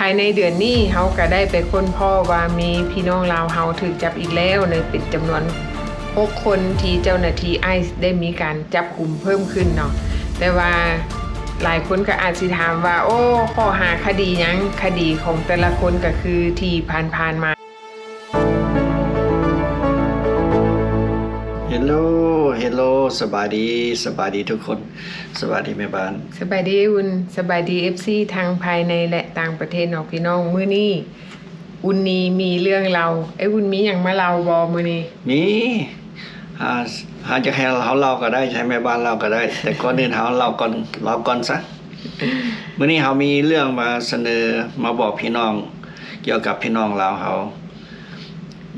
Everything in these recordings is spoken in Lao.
ພາຍໃນເດືອນນີ້ເຮົາກະໄດ້ໄປຄົ້ນພໍ້ວ່າມີພີ່ນ້ອງລາວເຮົາຖືກຈັບອີກແລ້ວ ໃນເປັນຈຳນວນຫົກຄົນ ທີ່ເຈົ້າໜ້າທີ່ໄອສ໌ໄດ້ມີການຈັບກຸມເພີ່ມຂຶ້ນເນາະ. ແຕ່ວ່າຫຼາຍຄົນກະອາດຊິຖາມວ່າ ໂອ້ ຂໍ້ຫາຄະດີຫຍັງ? ຄະດີຂອງແຕ່ລະຄົນກະຄືທີ່ຜ່ານໆມາ. Hello Hello ສະບາຍດີ ສະບາຍດີທຸກຄົນ. ສະບາຍດີແມ່ບ້ານ. ສະບາຍດີອຸ່ນ. ສະບາຍດີເອັຟຊີທັງພາຍໃນ ແລະ ຕ່າງປະເທດເນາະພີ່ນ້ອງ. ມື້ນີ້ອຸ່ນນີ້ມີເລື່ອງເລົ່າ. ເອີ ອຸ່ນມີຫຍັງມາເລົ່າບໍ່ມື້ນີ້? ມີ. ຫາ ຫາຈະໃຫ້ເຮົາເລົ່າກະໄດ້ ໃຫ້ແມ່ບ້ານເລົ່າກະໄດ້ ແຕ່ກ່ອນອື່ນເຮົາເລົ່າກ່ອນ ເລົ່າກ່ອນຊະ. ມື້ນີ້ເຮົາມີເລື່ອງມາສະເໜີ ມາບອກພີ່ນ້ອງ ກ່ຽວກັບພີ່ນ້ອງລາວເຮົາ.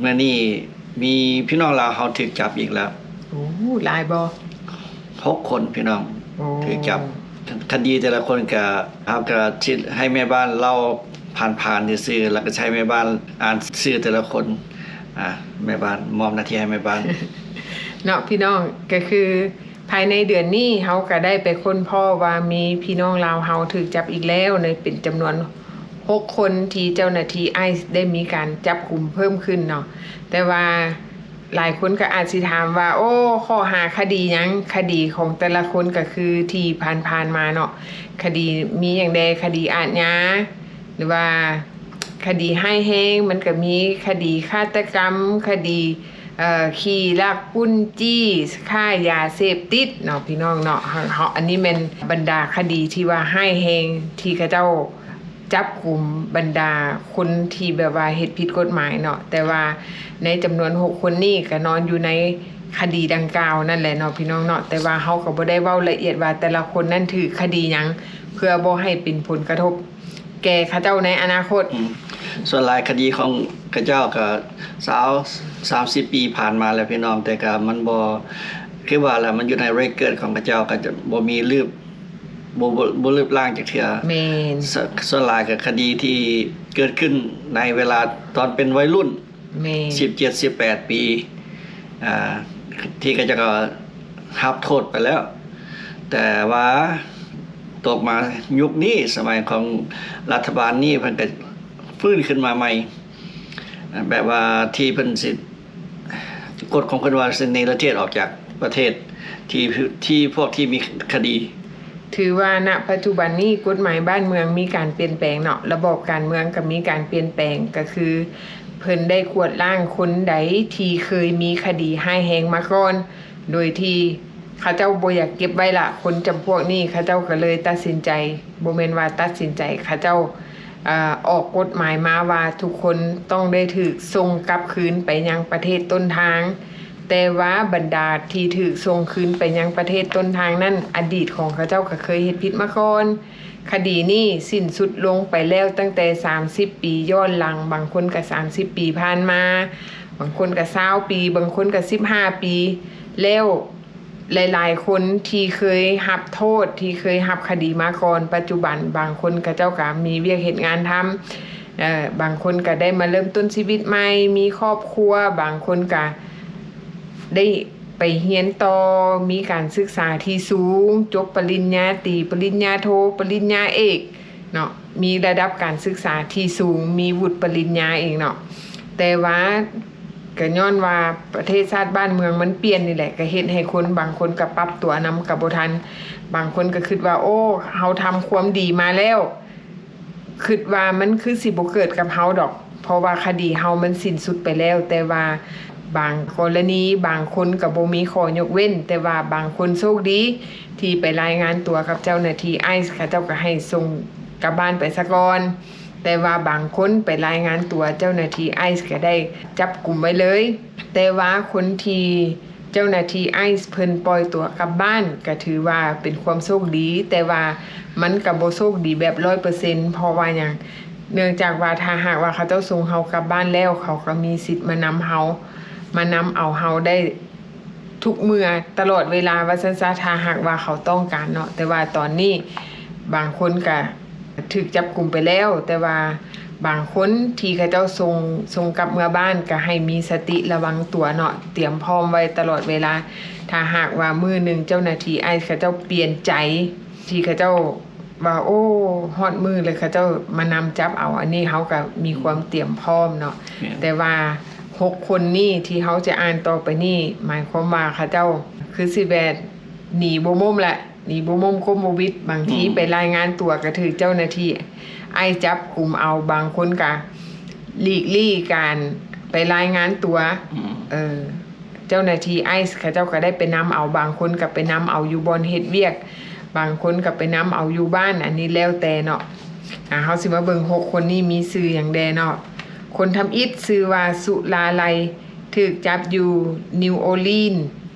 ມື້ນີ້ມີພີ່ນ້ອງລາວເຮົາຖືກຈັບອີກແລ້ວ. ໂອ້ ຫຼາຍບໍ່? ຫົກຄົນພີ່ນ້ອງ ໂອ້ ຖືກຈັບ. ຄະດີແຕ່ລະຄົນກະ ເຮົາກະຊິໃຫ້ແມ່ບ້ານເລົ່າຜ່ານໆຊື່ໆ ແລ້ວກະໃຫ້ແມ່ບ້ານອ່ານຊື່ແຕ່ລະຄົນ. ອາ ແມ່ບ້ານ ມອບໜ້າທີ່ໃຫ້ແມ່ບ້ານ. ເນາະພີ່ນ້ອງ ກະຄື ພາຍໃນເດືອນນີ້ເຮົາກະໄດ້ໄປຄົ້ນພໍ້ວ່າມີພີ່ນ້ອງລາວເຮົາຖືກຈັບອີກແລ້ວ ໃນເປັນຈຳນວນຫົກຄົນ ທີ່ເຈົ້າໜ້າທີ່ໄອສ໌ໄດ້ມີການຈັບກຸມເພີ່ມຂຶ້ນເນາະ. ແຕ່ວ່າຫຼາຍຄົນກະອາດຊິຖາມວ່າ ໂອ້ ຂໍ້ຫາຄະດີຫຍັງ? ຄະດີຂອງແຕ່ລະຄົນກະຄືທີ່ຜ່ານໆມາເນາະ. ຄະດີມີຫຍັງແດ່? ຄະດີອາດຍາ ຫຼືວ່າຄະດີຮ້າຍແຮງ ມັນກະມີຄະດີຄາດຕະກຳ ຄະດີ ເອີ ຂີ້ລັກປຸ້ນຈີ້ ຄ້າຢາເສບຕິດເນາະ ພີ່ນ້ອງເນາະ. ເຮົາ ເຮົາ ອັນນີ້ແມ່ນບັນດາຄະດີທີ່ວ່າຮ້າຍແຮງ ທີ່ເຂົາເຈົ້າຈັບກຸມບັນດາຄົນທີ່ແບບວ່າເຮັດຜິດກົດໝາຍເນາະ. ແຕ່ວ່າໃນຈຳນວນຫົກຄົນນີ້ກະນອນຢູ່ໃນຄະດີດັ່ງກ່າວນັ້ນແຫຼະເນາະ ພີ່ນ້ອງເນາະ. ແຕ່ວ່າເຮົາກະບໍ່ໄດ້ເວົ້າລະອຽດວ່າແຕ່ລະຄົນນັ້ນຖືກຄະດີຫຍັງ ເພື່ອບໍ່ໃຫ້ເປັນຜົນກະທົບ ແກ່ເຂົາເຈົ້າໃນອະນາຄົດ. ອືມ ສ່ວນຫຼາຍຄະດີຂອງເຂົາເຈົ້າກະຊາວ ສາມສິບປີຜ່ານມາແລ້ວພີ່ນ້ອງ ແຕ່ກະມັນບໍ່ ຄືວ່າລະ ມັນຢູ່ໃນເລກເກີດຂອງເຂົາເຈົ້າ ກະຈະບໍ່ມີລືບ ບໍ່ ບໍ່ ບໍ່ລຶບລ້າງຈັກເທື່ອ. ແມ່ນ. ສ- ສ່ວນຫຼາຍກະຄະດີທີ່ເກີດຂຶ້ນໃນເວລາຕອນເປັນໄວລຸ້ນ ແມ່ນ ສິບເຈັດ ສິບແປດປີ ອາ ທີ່ເຂົາເຈົ້າກະຮັບໂທດໄປແລ້ວ ແຕ່ວ່າຕົກມາຍຸກນີ້ ສະໄໝຂອງລັດຖະບານນີ້ ເພິ່ນກະຟື້ນຂຶ້ນມາໃໝ່ ແບບວ່າທີ່ເພິ່ນຊິ ກົດຂອງເພິ່ນວ່າຊິເນລະເທດອອກຈາກປະເທດ ທີ່ ທີ່ພວກທີ່ມີຄະດີ. ຖືວ່ານະປັດຈຸບັນນີ້ ກົດໝາຍບ້ານເມືອງມີການປ່ຽນແປງເນາະ ລະບອບການເມືອງກະມີການປ່ຽນແປງ ກະຄືເພິ່ນໄດ້ກວາດລ້າງຄົນໃດທີ່ເຄີຍມີຄະດີຮ້າຍແຮງມາກ່ອນ ໂດຍທີ່ເຂົາເຈົ້າບໍ່ຢາກເກັບໄວ້ລະ ຄົນຈຳພວກນີ້ ເຂົາເຈົ້າກະເລີຍຕັດສິນໃຈ ບໍ່ແມ່ນວ່າຕັດສິນໃຈ ເຂົາເຈົ້າ ອາ ອອກກົດໝາຍມາວ່າທຸກຄົນຕ້ອງໄດ້ຖືກສົ່ງກັບຄືນໄປຍັງປະເທດຕົ້ນທາງ. ແຕ່ວ່າບັນດາທີ່ຖືກສົ່ງຄືນໄປຍັງປະເທດຕົ້ນທາງນັ້ນ ອະດີດຂອງເຂົາເຈົ້າກະເຄີຍເຮັດຜິດມາກ່ອນ. ຄະດີນີ້ສິ້ນສຸດລົງໄປແລ້ວຕັ້ງແຕ່ສາມສິບປີຍ້ອນຫຼັງ, ບາງຄົນກະສາມສິບປີຜ່ານມາ, ບາງຄົນກະຊາວປີ, ບາງຄົນກະສິບຫ້າປີແລ້ວ. ຫຼາຍໆຄົນທີ່ເຄີຍຮັບໂທດ, ທີ່ເຄີຍຮັບຄະດີມາກ່ອນ, ປັດຈຸບັນບາງຄົນເຂົາເຈົ້າກະມີວຽກເຮັດງານທຳ, ເອີ ບາງຄົນກະໄດ້ມາເລີ່ມຕົ້ນຊີວິດໃໝ່, ມີຄອບຄົວ, ບາງຄົນກະໄດ້ໄປຮຽນຕໍ່, ມີການສຶກສາທີ່ສູງ, ຈົບປະລິນຍາຕີ, ປະລິນຍາໂທ, ປະລິນຍາເອກເນາະ, ມີລະດັບການສຶກສາທີ່ສູງ, ມີວຸດປະລິນຍາອີກເນາະ. ແຕ່ວ່າ ກະຍ້ອນວ່າປະເທດຊາດບ້ານເມືອງມັນປ່ຽນນີ້ແຫຼະ, ກະເຮັດໃຫ້ຄົນບາງຄົນກະປັບຕົວນຳກະບໍ່ທັນ. ບາງຄົນກະຄຶດວ່າ ໂອ້ ເຮົາທຳຄວາມດີມາແລ້ວ, ຄຶດວ່າມັນຄືຊິບໍ່ເກີດກັບເຮົາດອກ, ເພາະວ່າຄະດີເຮົາມັນສິ້ນສຸດໄປແລ້ວ. ແຕ່ວ່າບາງກໍລະນີ, ບາງຄົນກະບໍ່ມີຂໍ້ຍົກເວັ້ນ, ແຕ່ວ່າບາງຄົນໂຊກດີທີ່ໄປລາຍງານຕົວກັບເຈົ້າໜ້າທີ່ໄອສ໌, ເຂົາເຈົ້າກະໃຫ້ສົ່ງກັບບ້ານໄປຊະກ່ອນ. ແຕ່ວ່າບາງຄົນໄປລາຍງານຕົວ, ເຈົ້າໜ້າທີ່ໄອສ໌ກະໄດ້ຈັບກຸມໄວ້ເລີຍ. ແຕ່ວ່າຄົນທີ່ເຈົ້າໜ້າທີ່ໄອສ໌ເພິ່ນປ່ອຍຕົວກັບບ້ານ ກະຖືວ່າເປັນຄວາມໂຊກດີ, ແຕ່ວ່າມັນກະບໍ່ໂຊກດີແບບຮ້ອຍເປີເຊັນ. ເພາະວ່າຫຍັງ? ເນື່ອງຈາກວ່າຖ້າຫາກວ່າເຂົາເຈົ້າສົ່ງເຮົາກັບບ້ານແລ້ວ, ເຂົາກະມີສິດມານຳເຮົາ, ມານຳເອົາເຮົາໄດ້ ທຸກເມື່ອຕະຫຼອດເວລາວ່າຊັ້ນຊະ, ຖ້າຫາກວ່າເຂົາຕ້ອງການເນາະ. ແຕ່ວ່າຕອນນີ້ບາງຄົນກະຖືກຈັບກຸມໄປແລ້ວ, ແຕ່ວ່າບາງຄົນທີ່ເຂົາເຈົ້າສົ່ງ ສົ່ງກັບເມືອບ້ານ ກະໃຫ້ມີສະຕິລະວັງຕົວເນາະ, ຕຽມພ້ອມໄວ້ຕະຫຼອດເວລາ. ຖ້າຫາກວ່າມື້ໜຶ່ງເຈົ້າໜ້າທີ່ໄອສ໌ເຂົາເຈົ້າປ່ຽນໃຈ ທີ່ເຂົາເຈົ້າ ວ່າ ໂອ້ ຮອດມື້ແລ້ວເຂົາເຈົ້າມານຳຈັບເອົາ. ອັນນີ້ເຮົາກໍມີຄວາມຕຽມພ້ອມເນາະ. ແມ່ນ. ແຕ່ວ່າຫົກຄົນນີ້ທີ່ເຮົາຈະອ່ານຕໍ່ໄປນີ້ ໝາຍຄວາມວ່າເຂົາເຈົ້າຄືຊິແບບໜີບໍ່ມົ້ມແຫຼະ, ໜີບໍ່ມົ້ມກົ້ມບໍ່ບິດ. ບາງທີ ອືມ ໄປລາຍງານຕົວກໍຖືກເຈົ້າໜ້າທີ່ໄອສ໌ຈັບກຸມເອົາ, ບາງຄົນກໍຫຼີກລີ້ການໄປລາຍງານຕົວ. ອືມ ເອີ ເຈົ້າໜ້າທີ່ໄອສ໌ເຂົາເຈົ້າກໍໄດ້ໄປນຳເອົາ, ບາງຄົນກໍໄປນຳເອົາຢູ່ບ່ອນເຮັດວຽກ, ບາງຄົນກໍໄປນຳເອົາຢູ່ບ້ານ, ອັນນີ້ແລ້ວແຕ່ເນາະ. ອາ ເຮົາຊິມາເບິ່ງຫົກຄົນນີ້ມີຊື່ຫຍັງແດ່ເນາະ. ຄົນທຳອິດຊື່ວ່າ ສຸລາໄລ, ຖືກຈັບຢູ່ນິວໂອລີນ.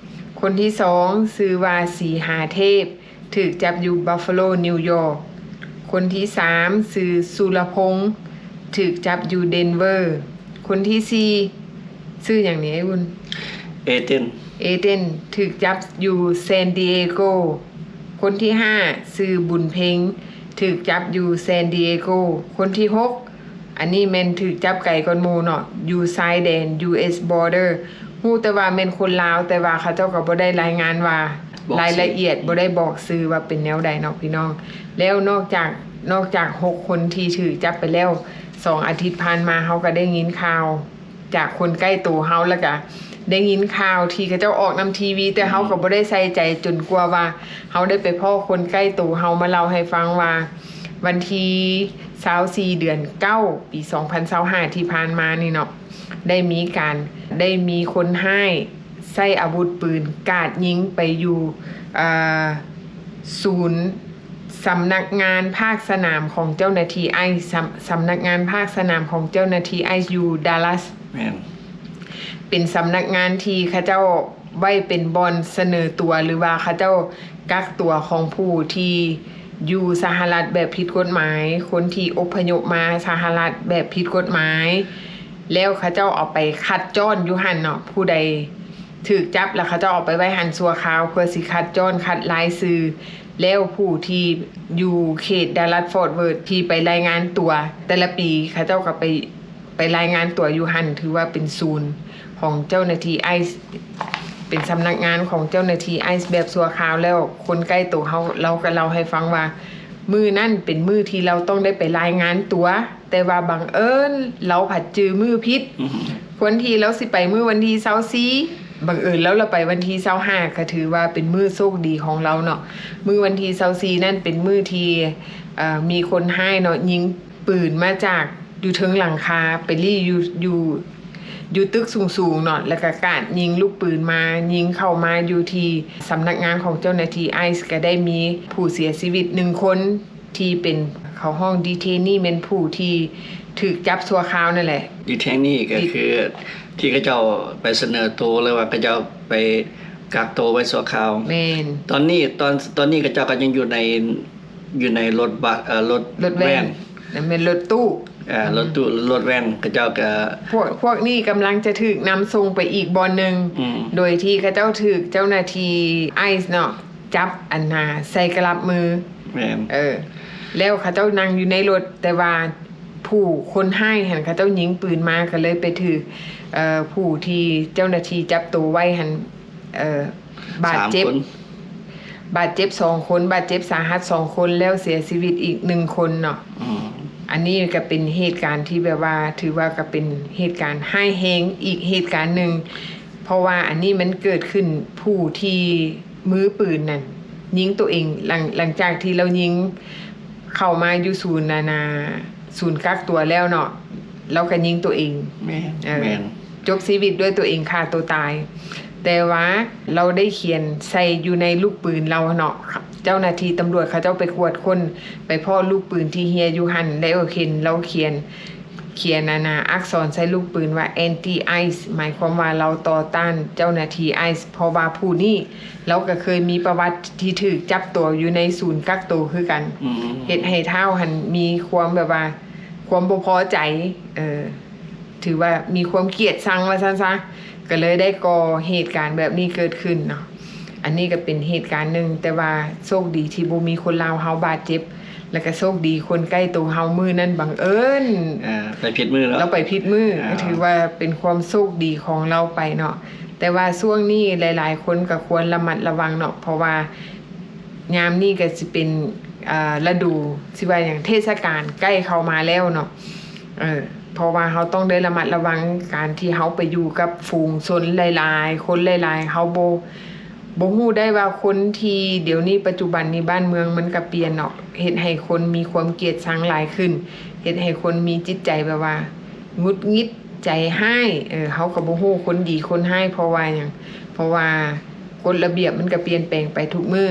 ຄົນທີສອງຊື່ວ່າ ສີຫາເທບ, ຖືກຈັບຢູ່ບັບຟາໂລ ນິວຢອກ. ຄົນທີສາມຊື່ ສຸລະພົງ, ຖືກຈັບຢູ່ເດັນເວີ. ຄົນທີສີ່ຊື່ຫຍັງນີ້ ອ້າຍອຸ່ນ? ເອເຕັນ. ເອເຕັນ ຖືກຈັບຢູ່ແຊນດີເອໂກ. ຄົນທີຫ້າຊື່ ບຸນເພັງ, ຖືກຈັບຢູ່ແຊນດີເອໂກ. ຄົນທີຫົກ ອັນນີ້ແມ່ນຖືກຈັບໄກກ່ອນໝູ່ເນາະ, ຢູ່ຊາຍແດນ ຢູເອສ ບອເດີ. ຮູ້ແຕ່ວ່າແມ່ນຄົນລາວ, ແຕ່ວ່າເຂົາເຈົ້າກໍບໍ່ໄດ້ລາຍງານວ່າ ບອກຊື່ ລາຍລະອຽດ, ບໍ່ໄດ້ບອກຊື່ວ່າເປັນແນວໃດເນາະ ພີ່ນ້ອງ. ແລ້ວນອກຈາກ, ນອກຈາກຫົກຄົນທີ່ຖືກຈັບໄປແລ້ວ, ສອງອາທິດຜ່ານມາເຮົາກໍໄດ້ຍິນຂ່າວຈາກຄົນໃກ້ໂຕເຮົາ, ແລ້ວກະໄດ້ຍິນຂ່າວທີ່ເຂົາເຈົ້າອອກນຳທີວີ, ແຕ່ເຮົາກໍ ອືມ ບໍ່ໄດ້ໃສ່ໃຈຈົນກວ່າວ່າເຮົາໄດ້ໄປພໍ້ຄົນໃກ້ໂຕເຮົາມາເລົ່າໃຫ້ຟັງວ່າ ວັນທີຊາວສີ່ ເດືອນເກົ້າ ປີສອງພັນຊາວຫ້າ ທີ່ຜ່ານມານີ້ເນາະ, ໄດ້ມີການ, ໄດ້ມີຄົນຮ້າຍໃຊ້ອາວຸດປືນກາດຍິງໄປຢູ່ ເອີ ສູນ ສຳນັກງານພາກສະໜາມຂອງເຈົ້າໜ້າທີ່ໄອສ໌, ສຳ ສຳນັກງານພາກສະໜາມຂອງເຈົ້າໜ້າທີ່ໄອສ໌ຢູ່ດາລັສ. ແມ່ນ. ເປັນສຳນັກງານທີ່ເຂົາເຈົ້າໄວ້ເປັນບ່ອນສະເໜີຕົວ ຫຼືວ່າເຂົາເຈົ້າກັກຕົວຂອງຜູ້ທີ່ຢູ່ສະຫະລັດແບບຜິດກົດໝາຍ, ຄົນທີ່ອົບພະຍົບມາສະຫະລັດແບບຜິດກົດໝາຍ, ແລ້ວເຂົາເຈົ້າເອົາໄປຄັດຈ້ອນຢູ່ຫັ້ນເນາະ. ຜູ້ໃດຖືກຈັບແລ້ວເຂົາເຈົ້າເອົາໄປໄວ້ຫັ້ນຊົ່ວຄາວ ເພື່ອຊິຄັດຈ້ອນ, ຄັດລາຍຊື່. ແລ້ວຜູ້ທີ່ຢູ່ເຂດດາລັດຟອດເວີດທີ່ໄປລາຍງານຕົວແຕ່ລະປີ ເຂົາເຈົ້າກໍໄປ, ໄປລາຍງານຕົວຢູ່ຫັ້ນ, ຖືວ່າເປັນສູນຂອງເຈົ້າໜ້າທີ່ໄອສ໌, ເປັນສຳນັກງານຂອງເຈົ້າໜ້າທີ່ໄອສ໌ແບບຊົ່ວຄາວ. ແລ້ວຄົນໃກ້ໂຕເຮົາ ລາວກໍເລົ່າໃຫ້ຟັງວ່າ ມື້ນັ້ນເປັນມື້ທີ່ລາວຕ້ອງໄດ້ໄປລາຍງານຕົວ, ແຕ່ວ່າບັງເອີນລາວພັດຈື່ມື້ຜິດ. ອືມ ຄວນທີ່ລາວຊິໄປມື້ວັນທີຊາວສີ່ ບັງເອີນແລ້ວລາວໄປວັນທີຊາວຫ້າ ກໍຖືວ່າເປັນມື້ໂຊກດີຂອງລາວເນາະ. ມື້ວັນທີຊາວສີ່ນັ້ນເປັນມື້ທີ່ ເອີ ມີຄົນຮ້າຍເນາະ ຍິງປືນມາຈາກຢູ່ເທິງຫຼັງຄາ ໄປລີ້ຢູ່ ຢູ່ ຢູ່ຕຶກສູງໆເນາະ, ແລ້ວກໍກາດຍິງລູກປືນມາ, ຍິງເຂົ້າມາຢູ່ທີ່ສຳນັກງານຂອງເຈົ້າໜ້າທີ່ໄອສ໌, ກໍໄດ້ມີຜູ້ເສຍຊີວິດໜຶ່ງຄົນ ທີ່ເປັນ ເຂົາຮ້ອງດີເທນີ ແມ່ນຜູ້ທີ່ຖືກຈັບຊົ່ວຄາວນັ້ນແຫຼະ. ດີເທນີກໍຄືທີ່ເຂົາເຈົ້າໄປສະເໜີໂຕ ຫຼືວ່າເຂົາເຈົ້າໄປກັກໂຕໄວ້ຊົ່ວຄາວ. ແມ່ນ. ຕອນນີ້ ຕອນ ຕອນນີ້ເຂົາເຈົ້າກໍຍັງຢູ່ໃນ ຢູ່ໃນລົດບັສ ເອີ ລົດ ລົດແວ່ນ ແວ່ນ ແມ່ນລົດຕູ້ ເອີ ອືມ ລົດຕູ້ ລົດແວ່ນ ເຂົາເຈົ້າກໍ ພວກ ພວກນີ້ກຳລັງຈະຖືກນຳສົ່ງໄປອີກບ່ອນໜຶ່ງ ອືມ ໂດຍທີ່ເຂົາເຈົ້າຖືກເຈົ້າໜ້າທີ່ໄອສ໌ເນາະ ຈັບອັນນ່າໃສ່ກະລັບມື. ແມ່ນ. ເອີ ແລ້ວເຂົາເຈົ້ານັ່ງຢູ່ໃນລົດ ແຕ່ວ່າຜູ້ຄົນຮ້າຍຫັ້ນ ເຂົາເຈົ້າຍິງປືນມາ ກໍເລີຍໄປຖືກ ເອີ ຜູ້ທີ່ເຈົ້າໜ້າທີ່ຈັບໂຕໄວ້ຫັ້ນ ເອີ ບາດເຈັບ ສາມຄົນ ບາດເຈັບສອງຄົນ ບາດເຈັບສາຫັດສອງຄົນ ແລ້ວເສຍຊີວິດອີກໜຶ່ງຄົນເນາະ. ອືມ ອັນນີ້ກໍເປັນເຫດການທີ່ແບບວ່າ ຖືວ່າກໍເປັນເຫດການຮ້າຍແຮງອີກເຫດການໜຶ່ງ ເພາະວ່າອັນນີ້ມັນເກີດຂຶ້ນ ຜູ້ທີ່ມືປືນນັ້ນຍິງໂຕເອງ ຫຼັງ ຫຼັງຈາກທີ່ລາວຍິງເຂົ້າມາຢູ່ສູນ ອັນນ່າ ສູນກັກຕົວແລ້ວເນາະ ລາວກໍຍິງໂຕເອງ. ແມ່ນ ເອີ ແມ່ນ. ຈົບຊີວິດດ້ວຍໂຕເອງຂ້າໂຕຕາຍ. ແຕ່ວ່າລາວໄດ້ຂຽນໃສ່ຢູ່ໃນລູກປືນລາວເນາະ ເຈົ້າໜ້າທີ່ຕຳຫຼວດເຂົາເຈົ້າໄປກວດຄົ້ນ ໄປພໍ້ລູກປືນທີ່ເຮຍຢູ່ຫັ້ນ ແລ້ວເຫັນລາວຂຽນ ຂຽນ ອັນນ່າ ອັກສອນໃສ່ລູກປືນວ່າ ແອນຕີໄອສ໌ ໝາຍຄວາມວ່າລາວຕໍ່ຕ້ານເຈົ້າໜ້າທີ່ໄອສ໌ ເພາະວ່າຜູ້ນີ້ລາວກໍເຄີຍມີປະຫວັດທີ່ຖືກຈັບຕົວຢູ່ໃນສູນກັກໂຕຄືກັນ. ອືມ ເຮັດໃຫ້ທ້າວຫັ້ນມີຄວາມແບບວ່າ ຄວາມບໍ່ພໍໃຈ ເອີ ຖືວ່າມີຄວາມກຽດຊັງວ່າຊັ້ນຊະ ກໍເລີຍໄດ້ກໍ່ເຫດການແບບນີ້ເກີດຂຶ້ນເນາະ. ອັນນີ້ກໍເປັນເຫດການໜຶ່ງ ແຕ່ວ່າໂຊກດີທີ່ບໍ່ມີຄົນລາວເຮົາບາດເຈັບ ແລ້ວກໍໂຊກດີຄົນໃກ້ໂຕເຮົາມື້ນັ້ນບັງເອີນ ເອີ ໄປຜິດມື້ເນາະ ລາວໄປຜິດມື້ ເອີ ກໍຖືວ່າເປັນຄວາມໂຊກດີຂອງລາວໄປເນາະ. ແຕ່ວ່າຊ່ວງນີ້ຫຼາຍໆຄົນກໍຄວນລະມັດລະວັງເນາະ ເພາະວ່າຍາມນີ້ກໍຊິເປັນ ອ່າ ລະດູ ຊິວ່າຫຍັງ ເທດສະການໃກ້ເຂົ້າມາແລ້ວເນາະ. ເອີ ເພາະວ່າເຮົາຕ້ອງໄດ້ລະມັດລະວັງການທີ່ເຮົາໄປຢູ່ກັບຝູງຊົນຫຼາຍໆ ຄົນຫຼາຍໆ ເຮົາບໍ່ ບໍ່ຮູ້ໄດ້ວ່າຄົນທີ່ ດຽວນີ້ປັດຈຸບັນນີ້ບ້ານເມືອງມັນກະປ່ຽນເນາະ ເຮັດໃຫ້ຄົນມີຄວາມກຽດຊັງຫຼາຍຂຶ້ນ ເຮັດໃຫ້ຄົນມີຈິດໃຈແບບວ່າຫງຸດຫງິດ ໃຈຮ້າຍ. ເອີ ເຮົາກໍບໍ່ຮູ້ຄົນດີຄົນຮ້າຍເພາະວ່າຫຍັງ ເພາະວ່າກົດລະບຽບມັນກະປ່ຽນແປງໄປທຸກມື້.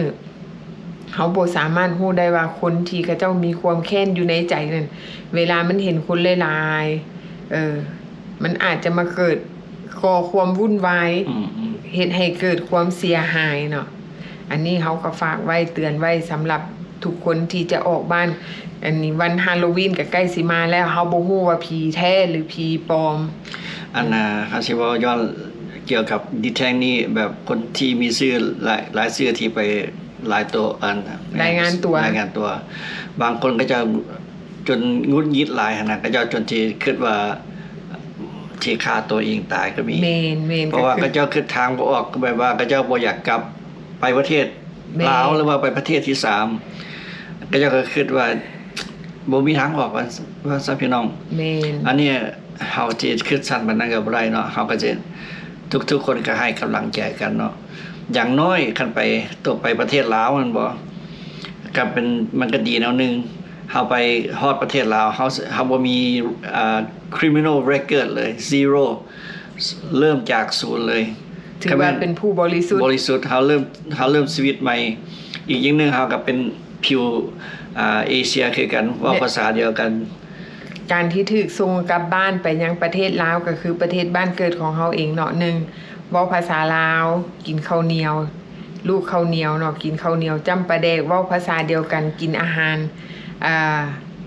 ເຮົາບໍ່ສາມາດຮູ້ໄດ້ວ່າຄົນທີ່ເຂົາເຈົ້າມີຄວາມແຄ້ນຢູ່ໃນໃຈນັ້ນ ເວລາມັນເຫັນຄົນຫຼາຍໆ ເອີ ມັນອາດຈະມາເກີດ ກໍ່ຄວາມວຸ່ນວາຍ ອືມໆ ເຮັດໃຫ້ເກີດຄວາມເສຍຫາຍເນາະ. ອັນນີ້ເຮົາກໍຝາກໄວ້ເຕືອນໄວ້ສຳລັບທຸກຄົນທີ່ຈະອອກບ້ານ. ອັນນີ້ວັນຮາໂລວີນກໍໃກ້ຊິມາແລ້ວ ເຮົາບໍ່ຮູ້ວ່າຜີແທ້ຫຼືຜີປອມ. ອັນນ່າ ເຮົາຊິເວົ້າຍ້ອນກ່ຽວກັບດີແທັກນີ້ ແບບຄົນທີ່ມີຊື່ຫຼາຍ ຫຼາຍຊື່ທີ່ໄປລາຍໂຕ ອັນ ລາຍງານຕົວ ລາຍງານຕົວ ບາງຄົນເຂົາເຈົ້າຈົນຫງຸດຫງິດຫຼາຍຫັ້ນນະ ເຂົາເຈົ້າຈົນທີ່ຄິດວ່າທີ່ຂ້າຕົວເອງຕາຍກໍມີ. ແມ່ນໆ ເພາະວ່າ ກໍຄື ເຂົາເຈົ້າຄິດທາງບໍ່ອອກ ແບບວ່າເຂົາເຈົ້າບໍ່ຢາກກັບໄປປະເທດ ແມ່ນ ລາວ ຫຼືວ່າໄປປະເທດທີສາມ ເຂົາເຈົ້າກໍຄິດວ່າບໍ່ມີທາງອອກ ວ່າ ວ່າຊັ້ນພີ່ນ້ອງ. ແມ່ນ ອັນນີ້ ເຮົາຊິຄິດສັ້ນປານນັ້ນກໍບໍ່ໄດ້ເນາະ ເຮົາກໍຊິ ທຸກໆຄົນກໍໃຫ້ກຳລັງໃຈກັນເນາະ. ຢ່າງໜ້ອຍຄັນໄປ ຕົວໄປປະເທດລາວແມ່ນບໍ່ ກໍເປັນ ມັນກໍດີແນວໜຶ່ງ ເຮົາໄປຮອດປະເທດລາວ ເຮົາ ເຮົາບໍ່ມີ ອ່າ criminal record ເລີຍ zero ເລີ່ມຈາກສູນເລີຍ ຖືວ່າເປັນຜູ້ບໍລິສຸດ ບໍລິສຸດ ເຮົາເລີ່ມ ເຮົາເລີ່ມຊີວິດໃໝ່. ອີກຢ່າງໜຶ່ງ ເຮົາກໍເປັນຜິວ ອ່າ ເອເຊຍຄືກັນ ເວົ້າພາສາດຽວກັນ. ການທີ່ຖືກສົ່ງກັບບ້ານໄປຍັງປະເທດລາວ ກໍຄືປະເທດບ້ານເກີດຂອງເຮົາເອງເນາະ. ໜຶ່ງ ເວົ້າພາສາລາວ ກິນເຂົ້າໜຽວ ລູກເຂົ້າໜຽວເນາະ ກິນເຂົ້າໜຽວຈ້ຳປາແດກ ເວົ້າພາສາດຽວກັນ ກິນອາຫານ ອ່າ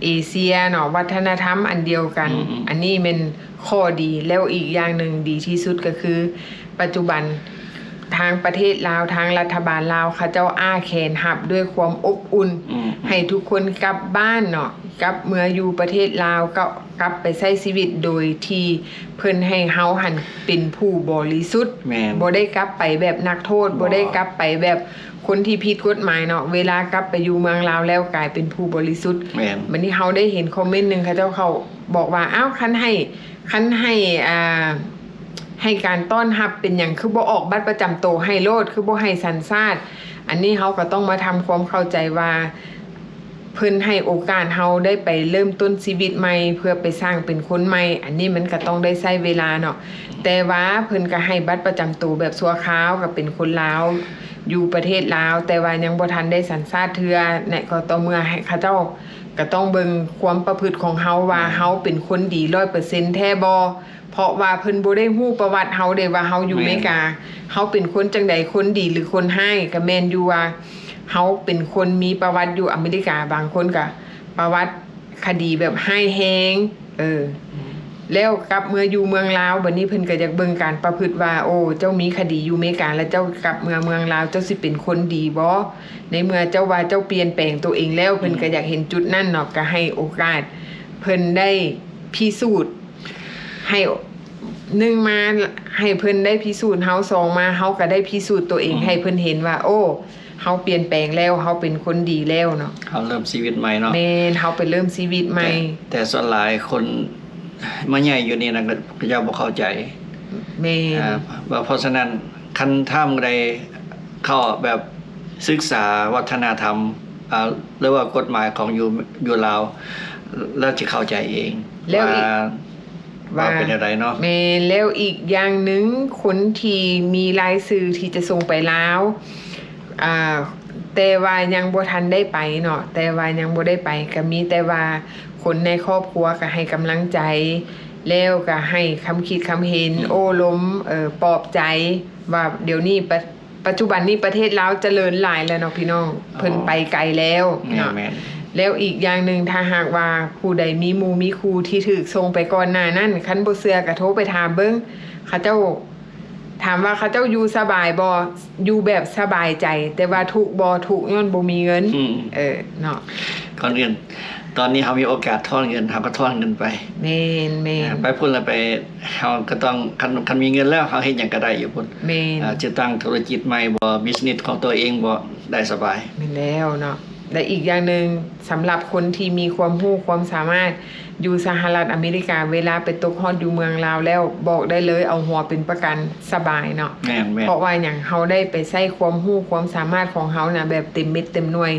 ເອເຊຍເນາະ ວັດທະນະທຳອັນດຽວກັນ. ອືມໆ ອັນນີ້ແມ່ນຂໍ້ດີ. ແລ້ວອີກຢ່າງໜຶ່ງດີທີ່ສຸດກໍຄື ປັດຈຸບັນທາງປະເທດລາວ ທາງລັດຖະບານລາວ ເຂົາເຈົ້າອ້າແຂນຮັບດ້ວຍຄວາມອົບອຸ່ນ ອືມໆ ໃຫ້ທຸກຄົນກັບບ້ານເນາະ ກັບເມືອຢູ່ປະເທດລາວ ກໍກັບໄປໃຊ້ຊີວິດໂດຍທີ່ເພິ່ນໃຫ້ເຮົາຫັ້ນເປັນຜູ້ບໍລິສຸດ. ແມ່ນ ບໍ່ໄດ້ກັບໄປແບບນັກໂທດ ບໍ່ ບໍ່ໄດ້ກັບໄປແບບຄົນທີ່ຜິດກົດໝາຍເນາະ. ເວລາກັບໄປຢູ່ເມືອງລາວແລ້ວ ກາຍເປັນຜູ້ບໍລິສຸດ. ແມ່ນ ບັດນີ້ເຮົາໄດ້ເຫັນຄອມເມັນໜຶ່ງ ເຂົາເຈົ້າເຂົາບອກວ່າ ອ້າວ ຄັນໃຫ້ ຄັນໃຫ້ ອ່າ ໃຫ້ການຕ້ອນຮັບເປັນຫຍັງ ຄືບໍ່ອອກບັດປະຈຳໂຕໃຫ້ໂລດ ຄືບໍ່ໃຫ້ສັນຊາດ? ອັນນີ້ເຮົາກໍຕ້ອງມາທຳຄວາມເຂົ້າໃຈວ່າ ເພິ່ນໃຫ້ໂອກາດເຮົາໄດ້ໄປເລີ່ມຕົ້ນຊີວິດໃໝ່ ເພື່ອໄປສ້າງເປັນຄົນໃໝ່. ອັນນີ້ມັນກໍຕ້ອງໄດ້ໃຊ້ເວລາເນາະ ແຕ່ວ່າເພິ່ນກໍໃຫ້ບັດປະຈຳໂຕແບບຊົ່ວຄາວ ກໍເປັນຄົນລາວ ຢູ່ປະເທດລາວ ແຕ່ວ່າຍັງບໍ່ທັນໄດ້ສັນຊາດເທື່ອ ແນະ ກໍຕໍ່ເມື່ອໃຫ້ເຂົາເຈົ້າ ກໍຕ້ອງເບິ່ງຄວາມປະພຶດຂອງເຮົາວ່າ ແມ່ນ ເຮົາເປັນຄົນດີຮ້ອຍເປີເຊັນແທ້ບໍ່? ເພາະວ່າເພິ່ນບໍ່ໄດ້ຮູ້ປະຫວັດເຮົາເດ້ວ່າເຮົາຢູ່ ແມ່ນ ເມກາ ເຮົາເປັນຄົນຈັ່ງໃດ ຄົນດີຫຼືຄົນຮ້າຍ. ກໍແມ່ນຢູ່ວ່າເຮົາເປັນຄົນມີປະຫວັດຢູ່ອາເມລິກາ ບາງຄົນກໍປະຫວັດຄະດີແບບຮ້າຍແຮງ ເອີ ອືມ ແລ້ວກັບເມືອຢູ່ເມືອງລາວ ບັດນີ້ເພິ່ນກໍຢາກເບິ່ງການປະພຶດວ່າ ໂອ້ ເຈົ້າມີຄະດີຢູ່ເມກາ ແລ້ວເຈົ້າກັບເມືອເມືອງລາວ ເຈົ້າຊິເປັນຄົນດີບໍ່? ໃນເມື່ອເຈົ້າວ່າເຈົ້າປ່ຽນແປງໂຕເອງແລ້ວ ເພິ່ນ ອືມ ກໍຢາກເຫັນຈຸດນັ້ນເນາະ ກໍໃຫ້ໂອກາດເພິ່ນໄດ້ພິສູດ ໃຫ້ ໜຶ່ງມາໃຫ້ເພິ່ນໄດ້ພິສູດເຮົາ ສອງມາເຮົາກໍໄດ້ພິສູດໂຕເອງ ອືມ ໃຫ້ເພິ່ນເຫັນວ່າ ໂອ້ ເຮົາປ່ຽນແປງແລ້ວ ເຮົາເປັນຄົນດີແລ້ວເນາະ ເຮົາເລີ່ມຊີວິດໃໝ່ເນາະ. ແມ່ນ ເຮົາໄປເລີ່ມຊີວິດໃໝ່ ແຕ່ ແຕ່ສ່ວນຫຼາຍຄົນມາໃຫຍ່ຢູ່ນີ້ນະ ເຂົາເຈົ້າບໍ່ເຂົ້າໃຈ. ແມ່ນ ອ່າ ວ່າ ເພາະສະນັ້ນ ຄັນຖ້າເມື່ອໃດເຂົາແບບສຶກສາວັດທະນະທຳ ອ່າ ຫຼືວ່າກົດໝາຍຂອງຢູ່ ຢູ່ລາວ ລາວຈະເຂົ້າໃຈເອງ ແລ້ວອີກ ວ່າ ວ່າ ວ່າເປັນແນວໃດເນາະ. ແມ່ນ ແລ້ວອີກຢ່າງໜຶ່ງ ຄົນທີ່ມີລາຍຊື່ທີ່ຈະສົ່ງໄປລາວ ອ່າ ແຕ່ວ່າຍັງບໍ່ທັນໄດ້ໄປເນາະ ແຕ່ວ່າຍັງບໍ່ໄດ້ໄປ ກໍມີແຕ່ວ່າຄົນໃນຄອບຄົວກໍໃຫ້ກຳລັງໃຈ ແລ້ວກໍໃຫ້ຄຳຄິດຄຳເຫັນ ອືມ ໂອ້ລົມ ເອີ ປອບໃຈ ວ່າດຽວນີ້ປະ ປັດຈຸບັນນີ້ປະເທດລາວຈະເລີນຫຼາຍແລ້ວເນາະພີ່ນ້ອງ ອໍ ເພິ່ນໄປໄກແລ້ວເນາະ. ແມ່ນໆ ແລ້ວອີກຢ່າງໜຶ່ງ ຖ້າຫາກວ່າຜູ້ໃດມີໝູ່ມີຄູ່ທີ່ຖືກສົ່ງໄປກ່ອນໜ້ານັ້ນ ຄັນບໍ່ເຊື່ອກໍໂທໄປຖາມເບິ່ງ ເຂົາເຈົ້າ ຖາມວ່າເຂົາເຈົ້າຢູ່ສະບາຍບໍ່? ຢູ່ແບບສະບາຍໃຈ ແຕ່ວ່າທຸກບໍ່? ທຸກຍ້ອນບໍ່ມີເງິນ. ອືມ ເອີ ເນາະ ກ່ອນອື່ນ ຕອນນີ້ເຮົາມີໂອກາດຖອນເງິນ ເຮົາກໍຖອນເງິນໄປ. ແມ່ນໆ ອ່າ ໄປພຸ້ນລະໄປ ເຮົາກໍຕ້ອງ ຄັນ ຄັນມີເງິນແລ້ວ ເຮົາເຮັດຫຍັງກໍໄດ້ຢູ່ພຸ້ນ. ແມ່ນ ອ່າ ຈະຕັ້ງທຸລະກິດໃໝ່ບໍ່ business ຂອງຕົວເອງບໍ່ ໄດ້ສະບາຍ. ແມ່ນແລ້ວເນາະ. ແລະ ອີກຢ່າງໜຶ່ງ ສຳລັບຄົນທີ່ມີຄວາມຮູ້ຄວາມສາມາດຢູ່ສະຫະລັດອາເມລິກາ ເວລາໄປຕົກຮອດຢູ່ເມືອງລາວແລ້ວ ບອກໄດ້ເລີຍ ເອົາຫົວເປັນປະກັນສະບາຍເນາະ. ແມ່ນໆ ເພາະວ່າຫຍັງ ເຮົາໄດ້ໄປໃຊ້ຄວາມຮູ້ຄວາມສາມາດຂອງເຮົານະ ແບບເຕັມເມັດເຕັມໜ່ວຍ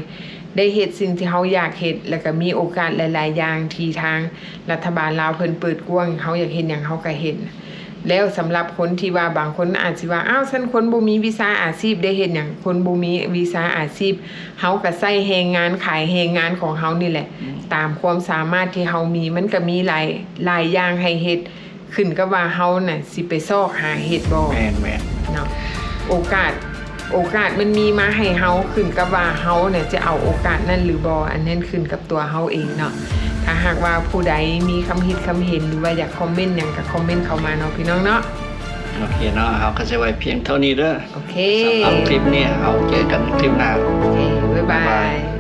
ໄດ້ເຮັດສິ່ງທີ່ເຮົາຢາກເຮັດ ແລ້ວກໍມີໂອກາດຫຼາຍໆຢ່າງທີ່ທາງລັດຖະບານລາວເພິ່ນເປີດກວ້າງ ເຮົາຢາກເຮັດຫຍັງເຮົາກໍເຮັດ. ແລ້ວສຳລັບຄົນທີ່ວ່າ ບາງຄົນອາດຊິວ່າ ອ້າວ ຊັ້ນຄົນບໍ່ມີວິຊາອາຊີບໄດ້ເຮັດຫຍັງ? ຄົນບໍ່ມີວິຊາອາຊີບ ເຮົາກໍໃຊ້ແຮງງານ ຂາຍແຮງງານຂອງເຮົານີ້ແຫຼະ ອືມ ຕາມຄວາມສາມາດທີ່ເຮົາມີ ມັນກໍມີຫຼາຍ ຫຼາຍຢ່າງໃຫ້ເຮັດ ຂຶ້ນກັບວ່າເຮົານະຊິໄປຊອກຫາເຮັດບໍ່. ແມ່ນໆ ເນາະ ໂອກາດ ໂອກາດມັນມີມາໃຫ້ເຮົາ ຂຶ້ນກັບວ່າເຮົານະຈະເອົາໂອກາດນັ້ນຫຼືບໍ່ ອັນນັ້ນຂຶ້ນກັບຕົວເຮົາເອງເນາະ. ຖ້າຫາກວ່າຜູ້ໃດມີຄຳຄິດຄຳເຫັນ ຫຼືວ່າຢາກຄອມເມັນຫຍັງກໍຄອມເມັນເຂົ້າມາເນາະ ພີ່ນ້ອງເນາະ. ໂອເຄເນາະ ເຮົາກໍຊິໄວ້ພຽງເທົ່ານີ້ເດີ. ໂອເຄ ສຳລັບຄລິບນີ້ ເຮົາເຈີກັນຄລິບໜ້າ. ໂອເຄ ບາຍບາຍ.